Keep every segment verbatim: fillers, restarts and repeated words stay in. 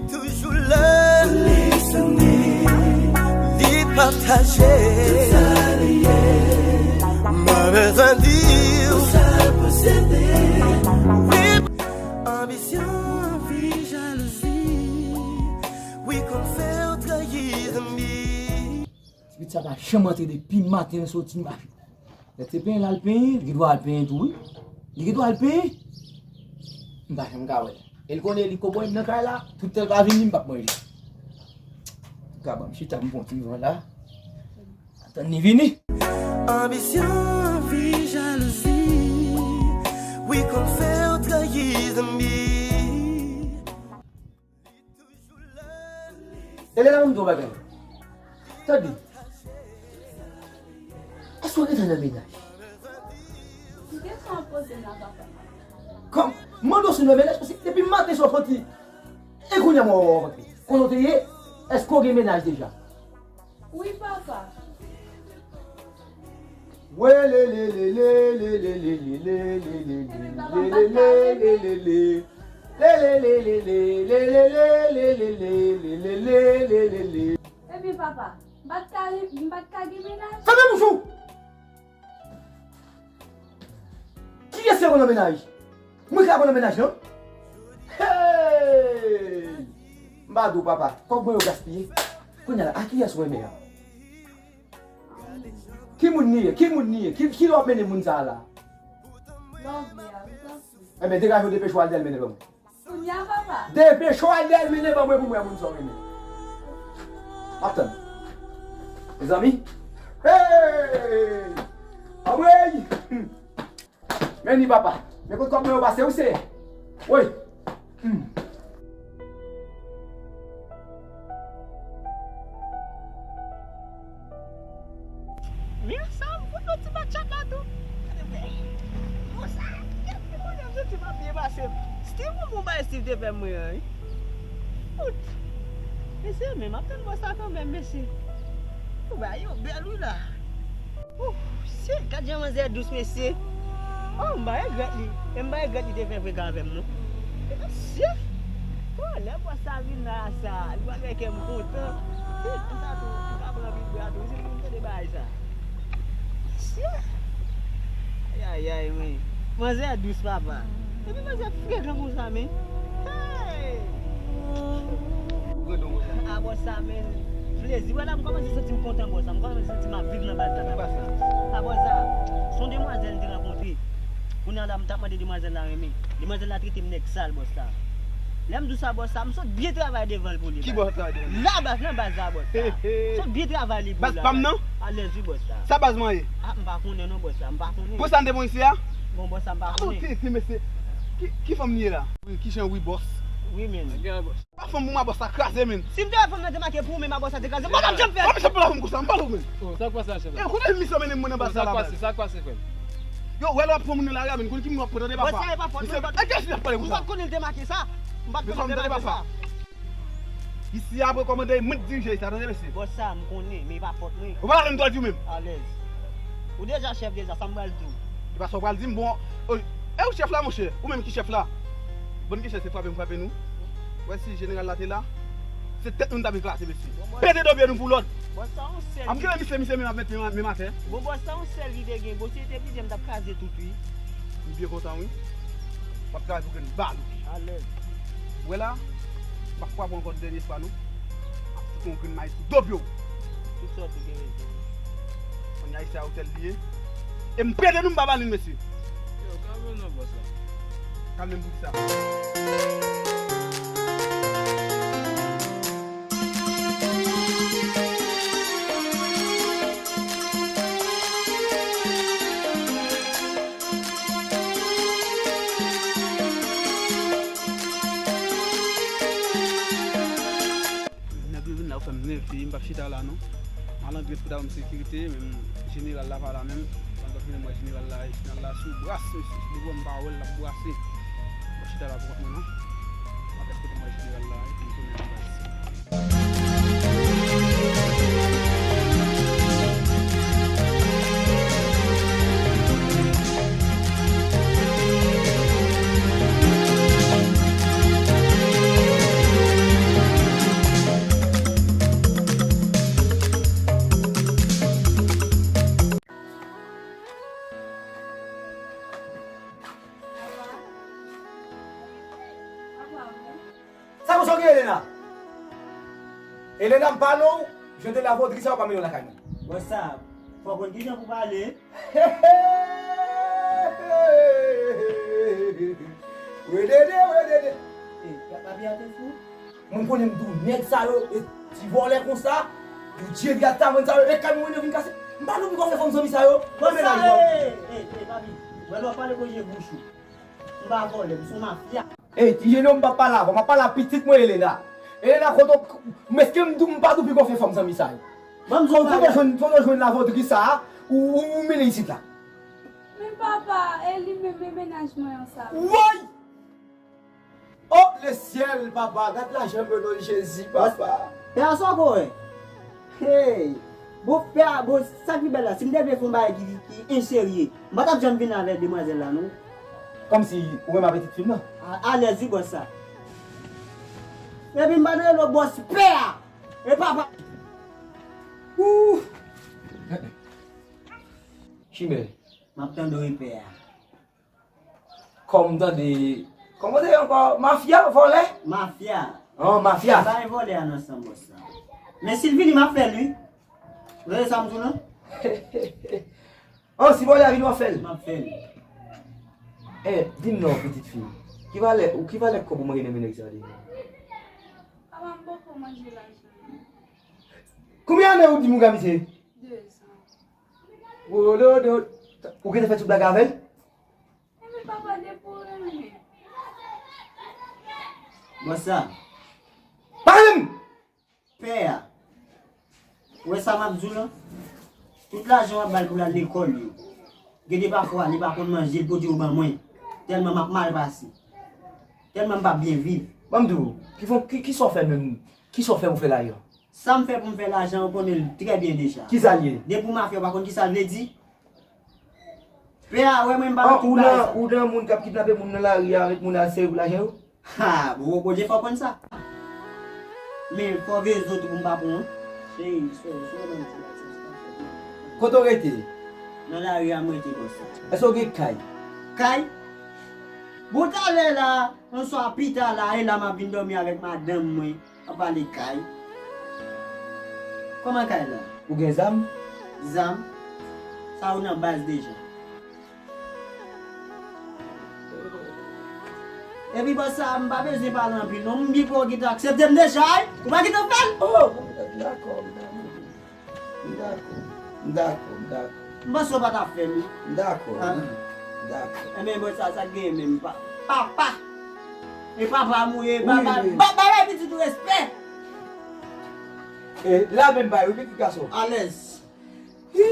Toujou la, li souni, li pataje. Tout sa li ye, mwen bezwen di w. Tout sa l posede. Wi. Anbisyon, anvi, jalouzi, wi, konn fè w trayi zanmi. Ti pitit sa pa janm antre depi maten l soti, m pa Mèt se penyen l al penyen, li gen dwa al penyen tou, wi. Li gen dwa al penyen. M pa janm ka wè l. E l konnen li kobòy nan kay la, tout tan l pa vini, m p ap manje. Ka ban m chita, m pran ti van la. Atann li vini. Anbisyon, anvi, jalouzi, wi, konn fè w trayi zanmi. E lè la m di w bagay. Tande. Èske w gentan nan mennaj? Ki kesyon w ap poze m la, papa? Kòm, m mande w si w nan mennaj, paske depi maten sa w soti, e kounye a m wè w rantre. Kote w te ye? Èske w gen mennaj deja? Wi, papa. Ebyen, papa, m pa t ka, m pa t ka gen, m pa t ka gen mennaj. Fèmen bouch ou! Kiyès ki konn nan mennaj? Mwen ka konn nan mennaj, non? Hey! M pa di w, papa, kòb mwen yo gaspiye. Kounye a la, a kiyès ou renmen an? Ki moun li ye? Ki moun li ye? Ki, ki lè w ap mennen moun sa a la? Lòv li a, wi, tanpri. Enben, degaje w, depeche w al dèyè l mennen ban mwen. Kounye a, papa. Depeche w al dèyè l mennen ban mwen pou m wè moun sa w renmen. M ap tann. Mezanmi. Hey! Anmwey! Men ni papa. Men kote kòb mwen yo pase, wi se. Woy. Hmm. Men sa, m konn yon ti matchat la tou. Gade, men. Bon sa, gade, gade, gade, ti m ap byen pase. Steve, bon, bon, bay Steve te fè mwen an, wi. Fout. Mesye, men m ap tann bòs la kanmenm, mesye. Ou bay yo bèl, wi, la. Ooh, shit, gad jan manzè dous, mesye. Oh, m pa regrèt li. E m pa regrèt li te fè frekan avè m, non. E mesye. Oh, lè bòs sa vin la, sa, li pral fè kè m kontan. Shit, konsa tou, m ka pran anpil bra tou. Se pou m tande bagay sa. Mesye. Ayayay, men. Manzè dous, papa. Epi manzè frekan konsa, men. Hey! Frekan konsa. A, bòs sa, men. Plezi. Wè la, m kòmanse santi m kontan, bòs sa. M kòmanse santi m ap viv nan baz la. Sa k pase? A, bòs sa. Se yon demwazèl m te rankontre. Kounye a la, m t ap mande demwazèl la renmen. Demwazèl la trete m nèg sal, bòs sa. Lè m di w sa, bòs sa, m sot byen travay devan l pou li. Ki bòs travay devan l? La, baz, nan baz la, bòs sa. He, he. Sot byen travay li pou la. Baz pa m nan? Alèz, wi, bòs sa. Sa baz mwen ye? A, m pa konnen non, bòs sa, m pa konnen. Pou sa n te bon isi a? Bon, bòs sa, m pa konnen. Atann, mesye. Ki, ki fanm li ye la? Wi, ki jan wi, bòs? Wi, men. Pa fanm pou mwen, bòs sa kraze, men. Si m te wè fanm nan te make pou ou menm, bòs sa te kraze. M pa t ap janm fè. Mwen, mesye, pa la fanm konsa, m pa la, men. Oh, sa k pase a, chèf la? E, kote misye mennen mwen nan baz sa la, baz? Sa k pase, sa k pase, frè m? Yo, wè lè w ap pran moun nan lari a, men, konn ki moun w ap pran, tande papa. Bòs sa, e pa fòt mwen, e pa t konnen l te make sa. M pa t konnen l te make sa. Isi a, apre kòmandè, mwen k dirije isi a, tande, mesye. Bòs sa, m konnen, men e pa fòt mwen. Ou pa la menm, tande ou menm. Alèz. Ou deja chèf deja, sa m pral di w. E pa sa w pral di m, bon, e ou chèf la, monchè? Ou menm ki chèf la? Bon, ki chèf, se frape m frape nou. Wè si jeneral la te la, se tèt nou n t ap eklate, mesye. Pete do pye nou pou lòd. Bòs sa, yon sèl. A m kenbe misye, misye menm ap met men atè. Bon, bòs sa, yon sèl li te gen. Bon, si li te pi dèm, m t ap kraze tout, wi. M byen kontan, wi. M ap travay pou grenn bal, wi. Alèz. Ou wè la, m ap frape ankò dènye fwa, non. M ap fout yon grenn mayi sou do pye w. Tout sa w di gen rezon. Kounye a isi a otèl li ye. E m pede nou m pa ba li l, mesye. Yo, kalme w non, bòs la. Kalme m pou kisa? Nèg yo vin la, yo fè m nève, m p ap chita la non. Malandren pou ta ban m sekirite, men jeneral la pa la menm. Pandan fini mwen jeneral la, jeneral la sou bras, mesye. Devan m pa wè l, l ap brase. M p ap chita la pou kont mwen non. M ap espere mwen jeneral la, epi m tounen nan baz. Sa konsa w gen, Elena? Elena, m pale w, jan de la vodri sa yo pa mennen w lakay mwen. Bòs sa, fò w konn kijan pou pale. Wedede, wedede. E, pa, pa byen te fou. Mwen konnen m di w nèg sa yo, e ti vòlè konsa, yo dye vyat sa, mwen sa yo, e kay mwen yo vin kase. M pa nou pi konn fè fanm zanmi sa yo. Mwen menaj mwen. E, e, e, papi, wè lè w pale bouch ou. M pa vòlè, m se yon mafya. Ey, ti jeno, m p ap pale avè w, m ap pale a pitit mwen, Elena. Elena, kote w, m èske m di w m pa di w pi gwo fè fanm zanmi sa yo? Ban m di w yon bagay. Kote w jwenn, kote w jwenn lavodri sa a, ou, ou, ou mennen isit la? Men papa, e li menm, e menaj mwen an sa. Woy! Oh, le syèl, papa, gad lajan m yo non Jezi, papa. Pè a sa w ko wè? Hey! Bon, pè a, bon, sa ki bèl la, si m te vle fè yon bagay ki, ki enserye, m pa t ap janm vin avè demwazèl la, non. Kòmsi ou renmen pitit fi m nan? A, alèz wi, bòs sa. Epi m pa t rele w bòs pè a. E papa. Ooh! Chimè. M ap tande w wi pè a. Kòm m tande, kòman w te ye ankò? Mafya, vòlè? Mafya. Oh, mafya. M pa gen vòlè a nan san bòs sa. Men si l vini, m ap fè l wi. Ou tande sa m di w lan? Oh, si vòlè a vini, w ap fè l? M ap fè l. Eh, di m non, pitit fi. Ki valè, ou ki valè kòb ou manje nan men nèg sa deja? Papa, m poko manje lajan. Konbyen ane ou di m ou ka misye? De zan. Wododo. Ou gentan fè tout bagay avè l? Epi papa depi w renmen. Bòs sa. Pa renmen m! Pè a. Ou wè sa m ap di w lan? Tout lajan w ap ba l pou l al lekòl yo. Gen de pafwa, li pa konn manje, l pote yo ban mwen. Tèlman m ap mal pase. Tèlman m p ap byen viv. Ban m di w, ki fon, ki, ki sa w fè menm? Ki sa w fè pou fè lajan? Sa m fè pou m fè lajan, ou konnen l trè byen deja. Ki sa l ye? Depi w mafya, ou pa konn ki sa l vle di? Pè a, wè mwen m pa nan tout bagay sa. Ou nan, ou nan moun k ap kidnape moun nan lari a, met moun al sere pou lajan yo? Ha, bon, Bondye fè w konn sa. Men fò w veye zo tou pou m pa pran w. Cheri, so, so, nan ti bagay sa, se pa fòt mwen. Kote w rete? Nan lari a m rete, bòs. Èske w gen kay? Kay? Bon, talè la, yon swa pita la, e la m ap vin dòmi avèk madanm mwen. Ap pale kay. Kòman kay la? Ou gen zam? Zam? Sa ou nan baz deja. Epi bòs sa, m pa bezwen pale anpil non. M byen kwè w gentan aksepte m deja, wi. Ou pa gentan fè l? Oh, dakò, m dakò. M dakò, m dakò, m dakò. M panse w pa t ap fè m, wi. M dakò, wi. M dakò. Enben, bon, sa, sa k genyen menm, pa, papa. E papa m ou ye, ba, ba, ba, ba, ba pitit ou respè. E, la menm bay, wi, pitit gason. Alèz. Hi,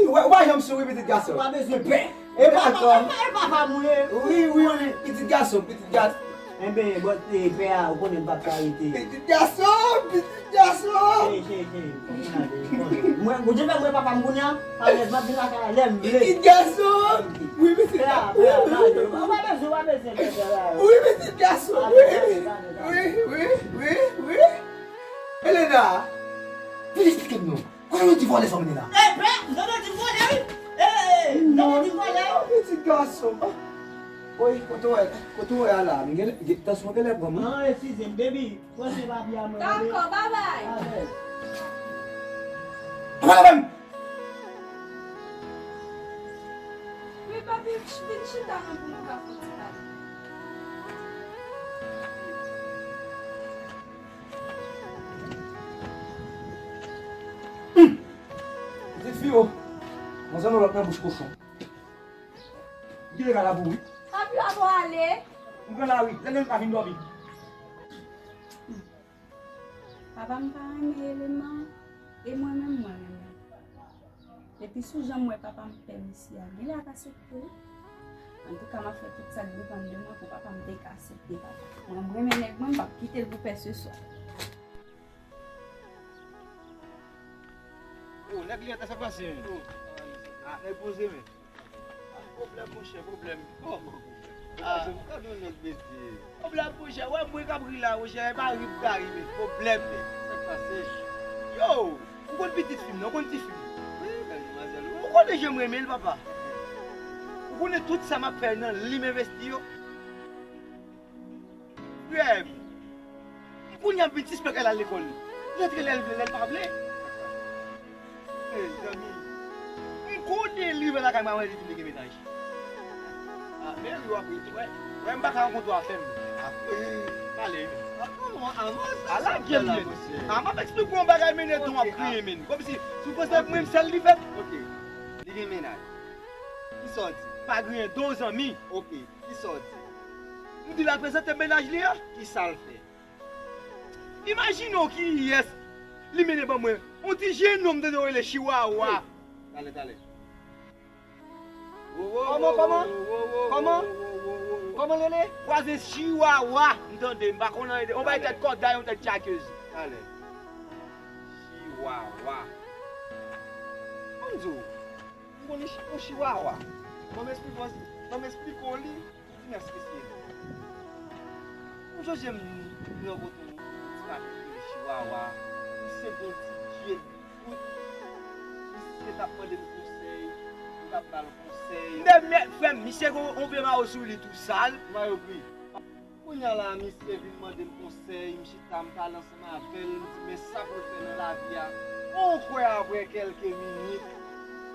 w pa, w pa janm sou, wi, pitit gason. Ou pa bezwen pè. E papa, e papa m ou ye. Wi, wi, wi, pitit gason, pitit gason. Enben, bòs, e, pè a, ou konnen m p ap ka rete. Pitit gason, pitit gason. Cheri, cheri, cheri, fò m ale, ou konnen. Mwen, ou te fè mwen papa m kounye a, alèz m ap vin lakay la lè m vle. Pitit gason. Wi, pitit gason. Pè a, pè a, pè a, ou pa bezwen, ou pa bezwen fè pè la. Wi, pitit gason, wi. Wi, wi, wi, wi. Elena, vin eksplike m non. Kote w di vòlè sa w mennen la? E, pè, m tande w di vòlè, wi. E, e, e, m tande w di vòlè, wi. Pitit gason. Woy, kote w wè, kote w wè a la? M gen, gen, tansyon genlè pran m, wi. Ah, eskize m, baby. Pran se papye a mwen, tande? Dakò, babay. Alèz. Apa la menm? Wi, papi, vin chita non pou nou ka fè ti pale. Hum! Pitit fi, o. Manzè nan lòt nan bouch kochon. Li kite kay la pou ou, wi. Papi, w ap ale? M pran la, wi. Lè l pa vin dòmi. Papa m pa renmen Elena, e mwen menm, mwen renmen l. Epi sou jan m wè papa m pè misye a, genlè l ap aksepte wi. Antouka, m ap fè tout sa k depann de mwen pou papa m te ka aksepte papa. Mwen, m renmen nèg mwen, m p ap kite l pou pèseswa. Oh, nèg li an, sa k pase, men? Ah, nèg poze, men. Ah, pwoblèm, monchè, pwoblèm. Oh. Ah, gade yon nèg, mesye. Pwoblèm, monchè, wè mwen k ap ri la, monchè, e pa ri m ka ri, men pwoblèm, men. Sa k pase? Yo, ou konn pitit fi m nan, ou konn ti fi m nan? Wi, bèl demwazèl, wi. Ou konnen jan m renmen l, papa. Ou konnen tout sa m ap fè nan li m envesti yo. Frè m, kounye a m vin sispèk l al lekòl. Li antre lè l vle, lè l pa vle. Mezanmi, m konnen li rive lakay mwen, wè li vin gen mennaj. Ah, men wi, w ap ri tou, wè. Wè, m pa ka rankontre w afè m. Pale. Ala gèl li ye. Ah, m ap eksplike w yon bagay, men nèg ton w ap kriye, men. Kòmsi, si w panse ak mwen, m sèl li fèt. Ok. Li gen mennaj. Kisa w di? Pa griyen do, zanmi. Ok. Kisa w di? M di l al prezante m mennaj li an. Kisa l fè? Imajine w kiyès li mennen ban mwen. On ti jennonm tande yo rele Chiwawa. Talè, talè. Kòman, kòman? Kòman? Kòman l rele? Vwazen Chiwawa. M tande, m pa konn anyen de. On bay tèt kòday, on tèt tchakez. Talè. Chiwawa. Ban m di w. M konnen chi-, yon chiwawa. Ban m esplike w, ban m esplike w li, pou di mèsi mesye. M sonje m, m rankontre yon ti rapè ki rele Chiwawa. Misye gen yon ti djed li fout. Misye t ap mande m konsèy, m t ap ba l konsèy. Mèt, mèt, frè m, misye gen yon vye mayo sou li tou sal. Mayo gri. Kounye a la, misye vin mande m konsèy, m chita, m pale ansanm avè l, m di, men sa pou l fè nan lavi a. Ou kwè apre kèlke minit,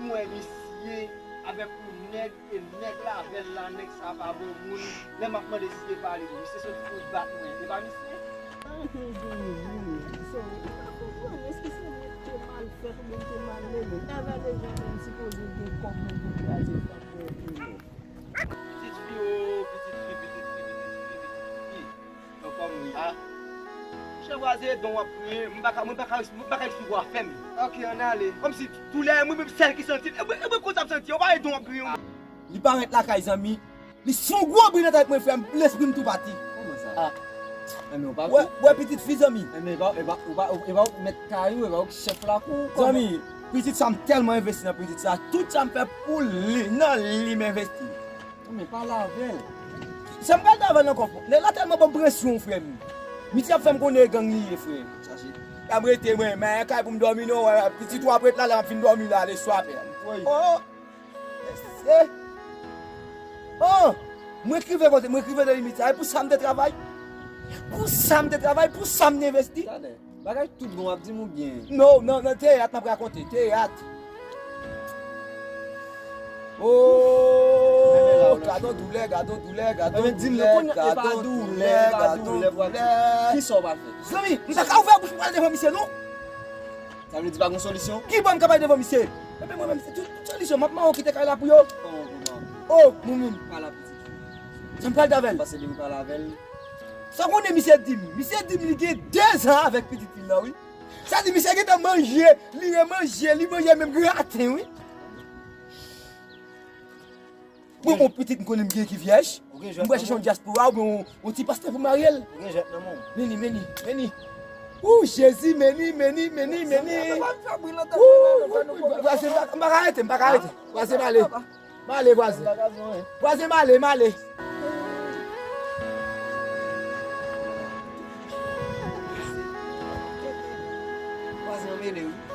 m wè misye avèk yon nèg, e nèg la avè l la, nèg sa pa bon moun. Lè m ap mande si se pa li, misye soti pou l bat mwen. E pa misye? Sa anpil gen wi. So, m pa konprann, èske se mwen ki te mal fèt oubyen m te mal leve? Dave deja menm sipoze gen kòb mwen pou kraze fòk mwen tou. Pitit fi, o, pitit fi, pitit fi, pitit fi, pitit fi. Nan kòm wi. Ah. Monchè, vwazen, don w ap kriye. Mwen pa ka, mwen pa ka, mwen pa ka eksplike w afè m. Ok, ann ale. Kòmsi tou lè, mwen menm sèl ki santi l. E mwen, e mwen konsa m santi, w pa wè don w ap kriye. Li parèt lakay, zanmi. Li se yon gwo bri nan tèt mwen, frè m. Lespri m tou pati. Kòman sa? Ah. Enben, w pa wè, wè pitit fi, zanmi. Enben, e pa, e pa, ou pa, e pa ou k mèt kay ou, e pa ou k chèf lakou, kòman? Zanmi, pitit sa, m tèlman envesti nan pitit sa. Tout sa m fè pou li, nan li m envesti. Non, men pale avè l. Sa m pral travay nan kòf. Nèg la tèlman ban m presyon, frè m. Misye ap fè m konnen e gang li ye, frè. Chache. Kay m rete, mwen, men kay pou m dòmi, non, wè, pitit w ap ret la, lè m ap fin dòmi la, leswa, frè. Woy. Oh! Mesye! Oh! Mwen k rive kote, mwen k rive nan limit sa. E pou sa m te travay. Pou sa m te travay, pou sa m te envesti. Talè. Bagay tout bon w ap di m oubyen? Non, non, non, teyat m ap rakonte, teyat. Oh, gade yon doulè, gade yon doulè, gade yon doulè, gade yon doulè, gade yon doulè. Kisa w pral fè? Zanmi, m pa ka ouvè bouch mwen pral devan misye, non. Sa vle di pa gen solisyon? Ki bò m ka pale devan misye? Ebyen mwen menm, se tout, tout solisyon, m ap mare w kite kay la pou yo. Oh, moun moun. Pale a pitit fi. Sa m pral di avè l? Pase li pou pale avè l. Sa w konnen misye di m? Misye di m li gen dezan avèk pitit fi l lan, wi. Sa di misye gentan manje, li remanje, li manje menm graten, wi. Mwen, yon pitit m konnen m gen ki vyèj. M pral chèche yon dyaspora oubyen yon, yon ti pastè pou marye l. Ou gen jwèt nan men w. Meni, meni, meni. Ou, Jezi, meni, meni, meni, meni. Ou, vwazen, m pa ka rete, m pa ka rete. Vwazen, m ale. M ale, vwazen. Vwazen, m ale, m ale. Vwazen an mele, wi.